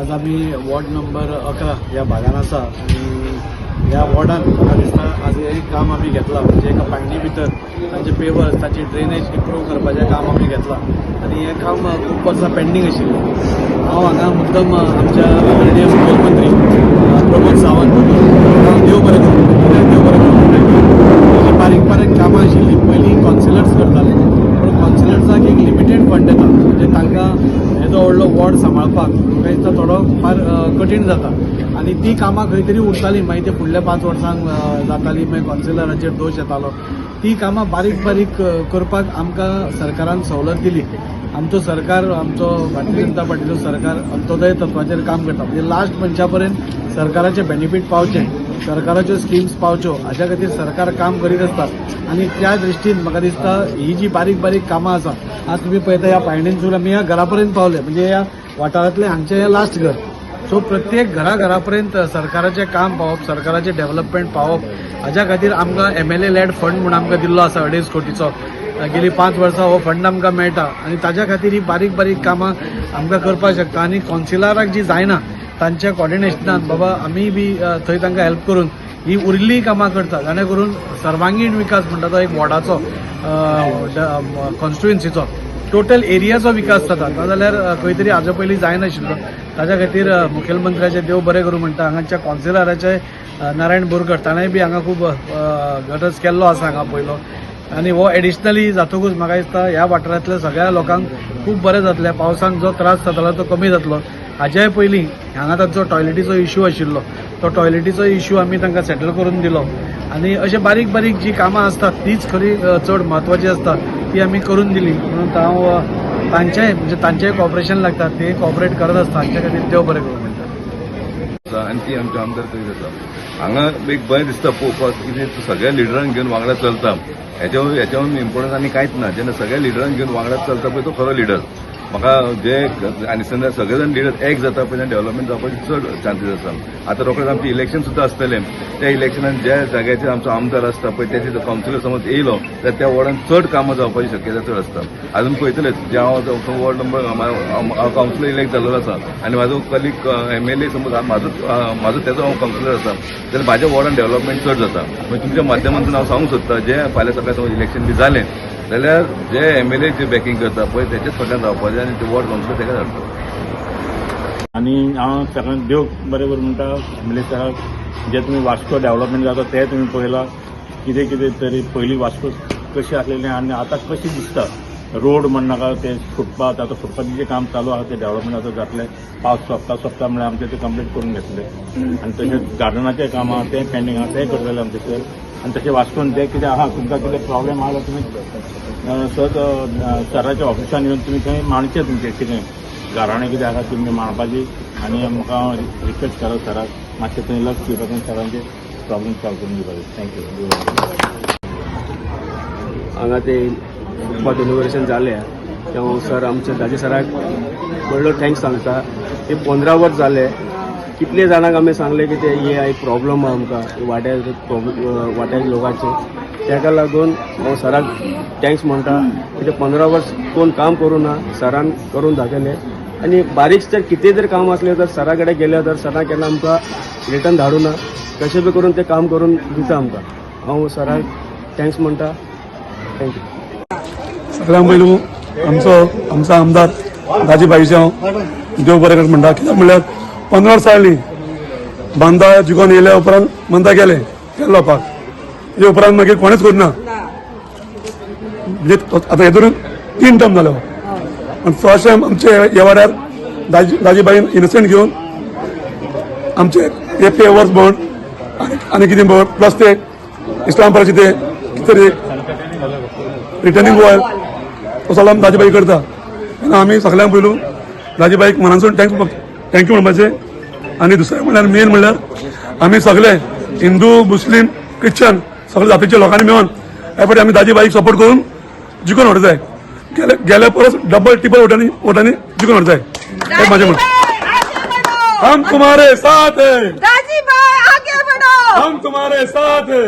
आज आमी ward number 11 ह्या भागान आसा आनी ह्या वॉर्डान म्हाका दिसता आज एक काम आमी घेतलां, म्हणजे एका पायणी भितर तांचे पेवर्स, तांची ड्रेनेज इम्प्रूव करपाचें काम आमी घेतलां आनी हें काम खूब वर्सां पेंडींग आशिल्लें. हांव हांगा मुद्दम आमच्या आदरणीय मुखेलमंत्री प्रमोद सावंत हांकां देव बरें करूं, कित्याक देव बरें करूं म्हणटा. जी बारीक बारीक कामां आशिल्लीं, पयलीं कॉन्सिलर्स करताले, पूण कॉन्सिलर्साक एक लिमिटेड फंड येता, म्हणजे तांकां येदो व्हडलो वॉर्ड सांबाळपाक म्हाका दिसता थोडो फार कठीण जाता आनी ती कामां खंय तरी उरतालीं. मागीर ते फुडल्या 5 वर्सांक जातालीं, मागीर कॉन्सिलराचेर दोश येतालो. ती कामां बारीक बारीक करपाक आमकां सरकारान सवलत दिली. आमचो सरकार, आमचो भारतीय जनता पार्टीचो सरकार अंत्योदय तत्वाचेर काम करता, म्हणजे लास्ट मनशा पर्यंत सरकाराचे बेनिफीट पावचे, सरकाराच्यो स्किम्स पावच्यो, हाच्या खातीर सरकार काम करीत आसता. आनी त्या दृश्टीन म्हाका दिसता ही जी बारीक बारीक कामां आसा, आज तुमी पळयता ह्या पायणींतसून आमी ह्या घरा पर्यंत पावले, म्हणजे ह्या वाठारांतलें हांगचें हें लास्ट घर. सो प्रत्येक घरा घरा पर्यंत सरकाराचें काम पावप, सरकाराचें डेव्हलपमेंट पावप, हाज्या खातीर आमकां एमएलए लॅड फंड म्हूण आमकां दिल्लो आसा 2.5 कोटीचो. गेली 5 वर्सां हो फंड आमकां मेळटा आनी ताज्या खातीर ही बारीक बारीक कामां आमकां करपाक शकता. आनी कॉन्सिलराक जी जायना, तांच्या कॉर्डिनेशनान बाबा आमी बी थंय तांकां हेल्प करून ही उरिल्लीं कामां करता, जाणे करून सर्वांगीण विकास म्हणटा तो एक वॉर्डाचो, कॉन्स्टिट्युएन्सीचो, टोटल एरियाचो विकास जाता. नाजाल्यार खंय तरी हाजे पयलीं जायनाशिल्लो. ताज्या खातीर मुखेलमंत्र्याचें देव बरें करूं म्हणटा. हांगाच्या कॉन्सिलराचे नारायण बोरकर, ताणें बी हांगा खूब गरज केल्लो आसा हांगा पयलो आनी हो एडिशनली जातकूच म्हाका दिसता ह्या वाठारांतल्या सगळ्या लोकांक खूब बरें जातलें. पावसांत जो त्रास जातालो तो कमी जातलो. हाज्याय पयलीं हांगा तांचो टॉयलेटीचो इश्यू आशिल्लो, तो टॉयलेटीचो इश्यू आमी तांकां सेटल करून दिलो. आनी अशें बारीक बारीक जी कामां आसतात तीच खरी चड म्हत्वाची आसता, ती आमी करून दिली. म्हणून हांव तांचेय, म्हणजे तांचेय कॉपरेशन लागता, ते कॉपरेट करत आसता. हांचे खातीर देव बरें करूं म्हणटा. आनी ती आमचे आमदार करीत आसा. हांगा एक बरें दिसता पळोवपाक, कितें तूं सगळ्या लिडरांक घेवन वांगडा चलता. हेच्याहून इम्पॉर्टंट आनी कांयच ना. जेन्ना सगळ्या लिडरांक घेवन वांगडा चलता पळय, तो खरो लिडर. म्हाका जे आनी समजा सगळे जाण लिडर एक जाता पळय, डेव्हलपमेंट जावपाची चड चान्सीस आसा. आतां रोखडेच आमचें इलेक्शन सुद्दां आसतलें. त्या इलेक्शनान ज्या जाग्याचेर आमचो आमदार आसता पळय, तेजे कावन्सिलर समज येयलो जाल्यार त्या वॉर्डान चड कामां जावपाची शक्यता चड आसता. अजून पळयतलेच जे हांव वॉर्ड नंबर हांव कावन्सिलर इलेक्ट जाल्लो आसा आनी म्हाजो कलीग एमएलए समज म्हाजो तेजो हांव कावन्सिलर आसा जाल्यार म्हाज्या वॉर्डान डेव्हलपमेंट चड जाता. मागीर तुमच्या माध्यमांतून हांव सांगूंक सोदता, जे फाल्यां सकाळी समज इलेक्शन बी जालें जाल्यार जे एमएलए जे बॅकिंग करता पळय, तेच्याच फाटल्यान रावपाचें आनी ते वॉर्ड कावन्सिलर तेका धाडपाचो. आनी हांव सगळ्यांक देव बरें करूं म्हणटा. एमएलए सराक, जे तुमी वास्को डेव्हलपमेंट जाता तें तुमी पळयलां. कितें कितें तरी पयलीं वास्को कशी आसलेलें आनी आतां कशी दिसता. रोड म्हणनाका, ते फुटपाथ, आतां फुटपाथीचें काम चालू आहा, तें डेव्हलपमेंट आतां जातलें. पावस सोंपता सोंपता म्हळ्यार आमचें तें कंप्लीट करून घेतलें. आनी तशेंच गार्डनाचें काम आहा, तें पेंडींग आहा, तें करतले आमचे सर. आनी तशें वास्कोन जें कितें आहा, तुमकां कितें प्रॉब्लेम आहा जाल्यार तुमी सहज सराच्या ऑफिसान येवन तुमी थंय मांडचें. तुमचें कितें गाराणें कितें आहा तुमी मांडपाची. आनी म्हाका रिक्वेस्ट करा सराक, मातशें थंय लक्ष दिवपाचें, सरांचे प्रॉब्लेम सॉल्व करून दिवपाचे. Thank you. हांगा ते फुटपाथ इनॉग्रेशन जालें तेव्हा सर, आमच्या दाजी सराक व्हडलो thanks सांगता. ते 15 वर्स जाले, कितले जाणांक आमी सांगले की ते हे एक प्रॉब्लम आहा आमकां वाड्यार प्रॉब्लम, वाड्यार लोकांचे. ताका लागून हांव सराक thanks म्हणटा. कित्याक 15 वर्स कोण काम करूं ना, सरान करून दाखयलें. आनी बारीक जर कितें जर काम आसलें तर सरा कडेन गेले तर सरान केन्ना आमकां रिटर्न धाडूं ना, कशें बी करून तें काम करून दिता आमकां. हांव सराक thanks म्हणटा. Thank you. सगळ्यांत पयलू आमचो आमचो आमदार दाजी भाईचे हांव देव बरें कर म्हणटा. कित्याक म्हणल्यार 15 वर्सां जालीं, बांदा जिखोन येयल्या उपरांत मंदा गेले केरळ लोकांक. तेजे उपरांत मागीर कोणेच करुना. म्हणजे आतां हे धरून तीन टर्म जालो, पण फर्स्ट टायम आमचे ह्या वाड्यार दाजीबाईन इनोसंट घेवन आमचे हे पेवर्स म्हण आनी आनी कितें म्हण, प्लस ते इस्लामपुराचे ते कितें तरी रिटर्निंग वॉल, तो सगळो दाजीबाई करता. तेन्ना आमी सगळ्यांक पयलू दाजीबाईक मनासून thank you म्हणपाचें. आनी दुसरें म्हणल्यार, मेन म्हणल्यार आमी सगळे हिंदू, मुस्लीम, क्रिश्चन, सगळे जातीच्या लोकांनी मेळून ह्या फावटी आमी दाजीबाईक सपोर्ट करून जिखून हाडूं जाय. गेले गेल्या परस डबल टिबल वोटांनी वोटांनी जिखून हाडूं जाय, हें म्हाजें म्हणणें. हम तुम्हारे साथ है. दाजी भाई, आगे बढ़ो. हम तुम्हारे साथ है.